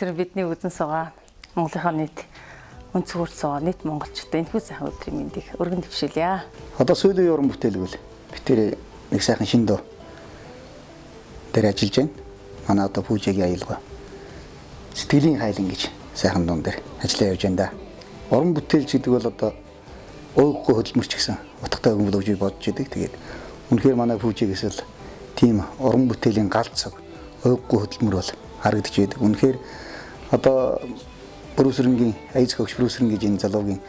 Тэр бидний үзэн суугаа Монголынхаа нийт өнцгөр суугаа нийт монголчуудад энэхүү сайхан өдрийн мэндийг өргөн дэвшүүлье. Одоо сүүлийн уран бүтээл бол бид тэр нэг сайхан шин дуу дээр ажиллаж байна. Манай одоо Пүүжигийн аялгаа сэтгэлийн хайлан гэж сайхан дуун дээр ажиллаа явж байна да. Уран бүтээлч гэдэг бол одоо ууггүй хөдөлмөрч гэсэн утгатай хүн болов гэж бодож идэг. Тэгээд үнэхээр манай Пүүжигээс л тийм уран бүтээлийн галц цог ууггүй хөдөлмөр бол харагдаж байдаг. Үнэхээр одоо Брүсрэнгийн аяз зохиогч Брүсрэн гэж энэ залуугийн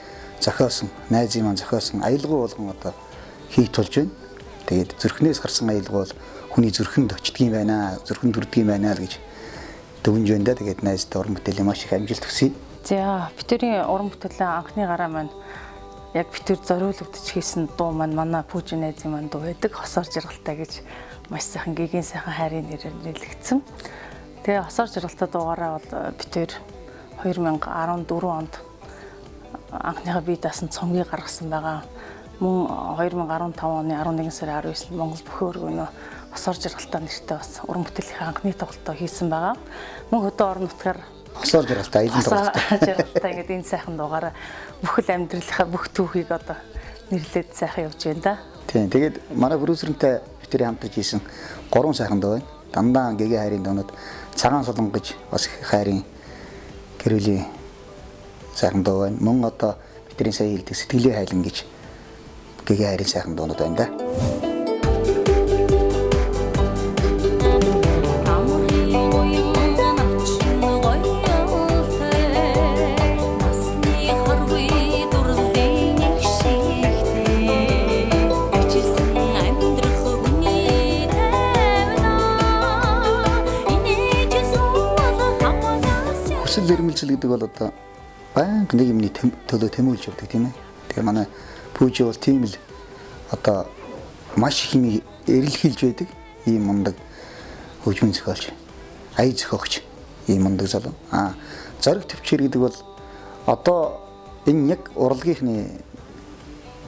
зохиосон, найзын маань зохиосон аялгау болгон одоо хийх тулж байна. Тэгээд зүрхнээс гарсан аялгау бол хүний зүрхэнд очдөг юм байна, зүрхэнд төрдөг юм байна л гэж дүгнж байна да. Тэгээд найздаа уран бүтээлийн маш их амжилт хүсье. За, битэрийн уран бүтээлийн анхны гараа маань яг битэр зориулагдж хийсэн дуу маань манай Пүүжи найзын маань дуу байдаг. Хосоор жаргалтай гэж маш сайхан гэгийн сайхан хайрын нэрээр нэрлэгдсэн. Тэгээ хосоор жаргалтай дуугаараа бол битэр 2014 онд анхныхаа бие даасан цомгийг гаргасан байгаа. Мөн 2015 оны 11 сарын 19-нд Монгол бүхэн өргөнөө хосоор жаргалтай нэртэй бас уран бүтээлийн анхны тоглолтоо хийсэн байгаа. Мөн хөдөө орон нутгаар хосоор жаргалтай аялан тоглолт. Жаргалтай гэдэг энэ сайхан дуугаараа бүхэл амьдралынхаа бүх түүхийг одоо нэрлээд сайхан явж байна да. Тийм. Тэгээд манай Брүсрэнтэй битэрийн хамтарч хийсэн 3 сайхан дуу байна. Дандаа гэгээ хайрын дуунууд цагаан солон гэж бас хайрын гэр бүлийн сайхан дуу байна. Мөн одоо бидний сая хэлдэг сэтгэлийн хайлан гэж гэгээ хайрын сайхан дуунууд байна да. Хүсэл эрмэлзэл гэдэг бол одоо байнга нэг юмны төлөө тэмүүлж явдаг тийм ээ. Тэгээ манай Пүүжи бол тийм л одоо маш их юм эрэлхийлж байдаг ийм мундаг хөгжмийн зохиолч, ая зохиогч ийм мундаг залуу. Аа, зориг төвчээр гэдэг бол одоо энэ яг урлагийнхны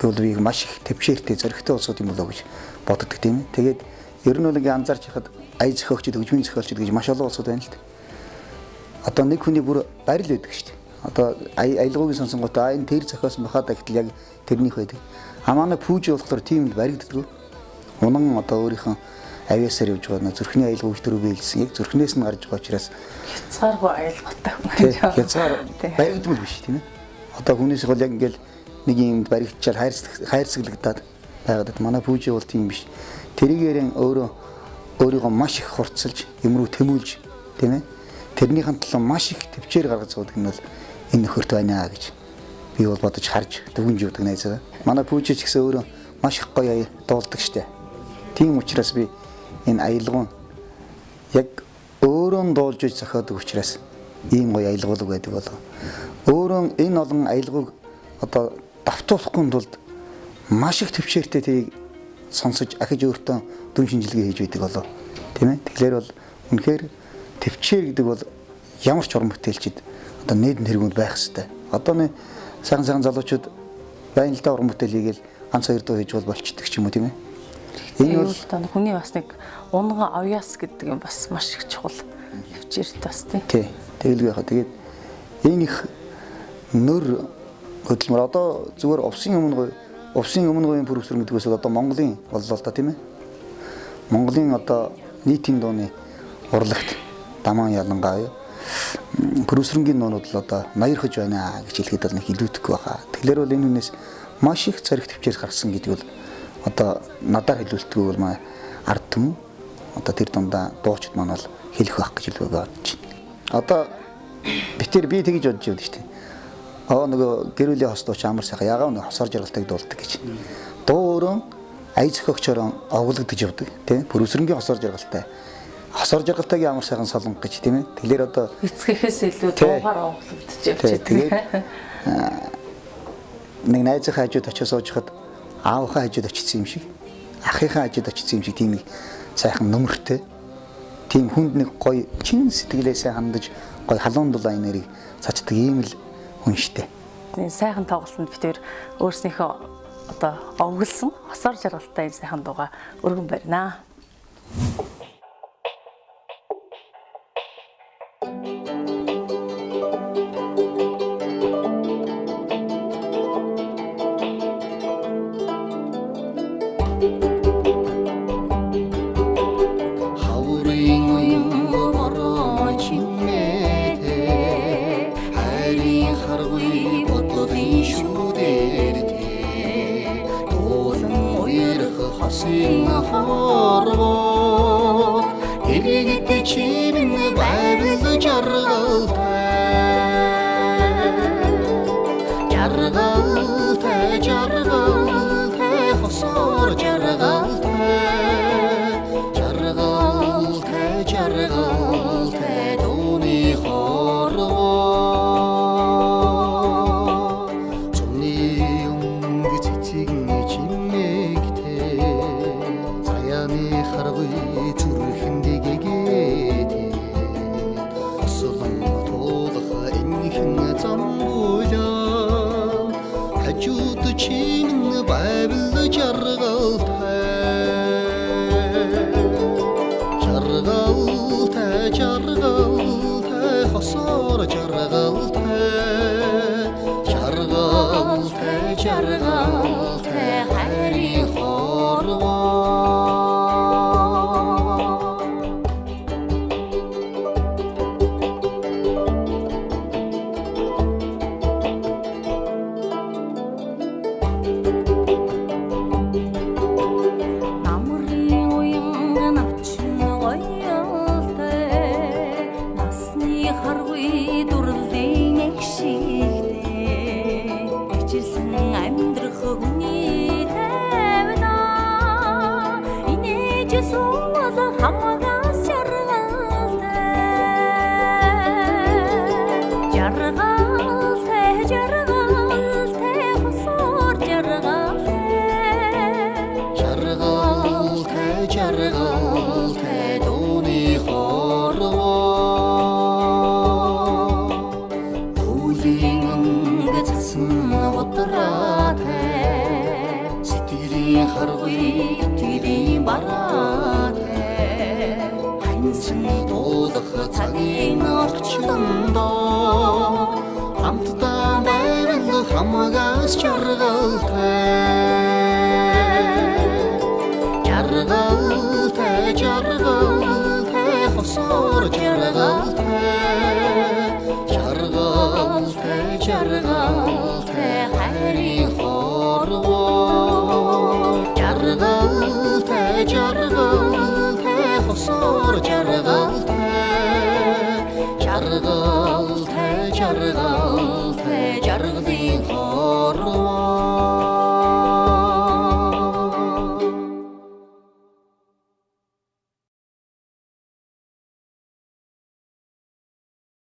гүлвийг маш их төвчээртэй зоригтой улсууд юм болоо гэж боддог тийм ээ. Тэгээд ер нь бол ингээ анзаарч яхад ая зохиогчд, хөгжмийн зохиолчд гэж маш олон улсууд байна л да. Одоо нэг хүний бүр барил байдаг шүү дээ. Одоо аялгаугийн сонсонготой а энэ тэр зохиосон бахаа да гэтэл яг тэрнийх байдаг. А манай Пүүжи болохоор тийм л баригддаг. Унан одоо өөрийнхөө авиасаар явж байгаа зүрхний аялгау гэж дөрөв биелсэн. Яг зүрхнээс нь гарч байгаа учраас хязгааргүй аялгаутай хүн. Хязгаар баригдмал биш тийм ээ. Одоо хүнээс бол яг ингээл нэг юм баригдчаал хайрцаглагдаад байгаад. Манай Пүүжи бол тийм биш. Тэрийгээрэн өөрөө өөрийгөө маш их хурцлж, юм руу тэмүүлж тийм ээ. Тэрнийхэн төлөө маш их төвчээр гаргаж суудаг нь бол энэ нөхөрт байна гэж би бол бодож харж дүгнж явдаг найзаа. Манай Пүүжи ч гэсэн өөрөө маш их гоё дуулдаг штэ. Тийм учраас би энэ аялгау яг өөрөө нь дуулж үж зохиодог учраас ийм гоё аялгуулга байдаг болов. Өөрөө энэ олон аялгауг одоо давтуулахгүй тулд маш их төвчээртэй тэрийг сонсож ахиж өөртөө дүн шинжилгээ хийж байдаг болов. Тийм ээ. Тэгэхээр бол үнэхээр төвчээр гэдэг бол ямар ч уран бүтээлчид одоо нийт тэргуунд байх хэвээр. Одоо нэг сайхан сайхан залуучууд байна л да уран бүтээл хийгээл ганц хоёр дуу хийж бол болчдөг ч юм уу тийм ээ. Энэ бол хүний бас нэг унган авьяас гэдэг юм бас маш их чухал төвчээртэй бас тийм. Тий. Тэгэлгүй яхаа. Тэгээд энэ их нөр хөдөлмөр одоо зүгээр увсын өмнө гоён пүрвсэр гэдгээс одоо Монголын боллоо л да тийм ээ. Монголын одоо нийтийн дууны урлагт Даман ялангаа Брүсрэнгийн нуунууд л одоо ноёрхож байна гэж хэлэхэд бол нэг илүүдэхгүй байхаа. Тэгэхээр бол энэ хүнээс маш их зориг төвчээр гарсан гэдэг бол одоо надаар хэлүүлэлтгүй бол манай ард түмэн одоо тэр дундаа дуучид маань бол хэлэх байх гэж л бодож байна. Одоо битэр би тэгж бодож явдаг шүү дээ. Аа нөгөө гэр бүлийн хос дууч амар сайхан ягаа нөгөө хосоор жаргалтайг дуулдаг гэж. Дуу өөрөө ая зохиогчоор овлогдож явдаг тийм. Брүсрэнгийн хосоор жаргалтай. Хосоор жаргалтайгийн амар сайхан солонго гэж тийм ээ. Тэгэхээр одоо эцгийнхээс илүү дуугаар овлогдож явж байдаг. Тэгээд нэг найзынхаа хажууд очиж суужхад аавынхаа хажууд очсон юм шиг, ахынхаа хажууд очсон юм шиг тийм их сайхан нөмөртэй. Тийм хүнд нэг гоё чин сэтгэлээсээ хандаж гоё халуун дулаан нэрийг цацдаг ийм л хүн штэ. Энэ сайхан тоглолтод бид өөрснийхөө одоо овоглосон хосоор жаргалтай энэ сайхан дууга өргөн барина. Хаврын уян бороо чимээтэй, хайрын харгүй бодлын шүдэртэй, дуулан уярх хосын хорвоо, иргэд чимэн байвал жаргалтай, жаргалтай, жаргалтай, хосоор жаргалтай, жаргалтай, жаргалтай дууны хорвоо. Зуны өнгө цэцэг чимээгтэй, заяаны харгүй зүрхэнд гэгээтэй, ослон туулах энхэн замбуулаа, хажууд чимэн байвал жаргалтай, жаргалтай, жаргалтай, хосоор жаргалтай, жаргалтай, жаргалтай хайрын хорвоо. Намрын уян навчин гоёлтой, насны харгүй дурлалын эгшигтэй, ичилсэн амьдрах хүний тавина, инээж суувал хамгаас жаргалтай, жаргалтай, жаргалтай, хосоор жаргалтай, жаргалтай, жаргалтай дууны хорвоо. Өвлийн өнгө цасан удраатай, сэтгэлийн харгүй итгэлийн бараатай, ханьсан дуулах цагийн орчлондоо хамтдаа байвал хамгаас жаргалтай, жаргалтай, жаргалтай, хосоор жаргалтай, жаргалтай, жаргалтай хайрын хорвоо. Жаргалтай, жаргалтай, хосоор жаргалтай, жаргалтай, жаргалтай, жаргалын хорвоо.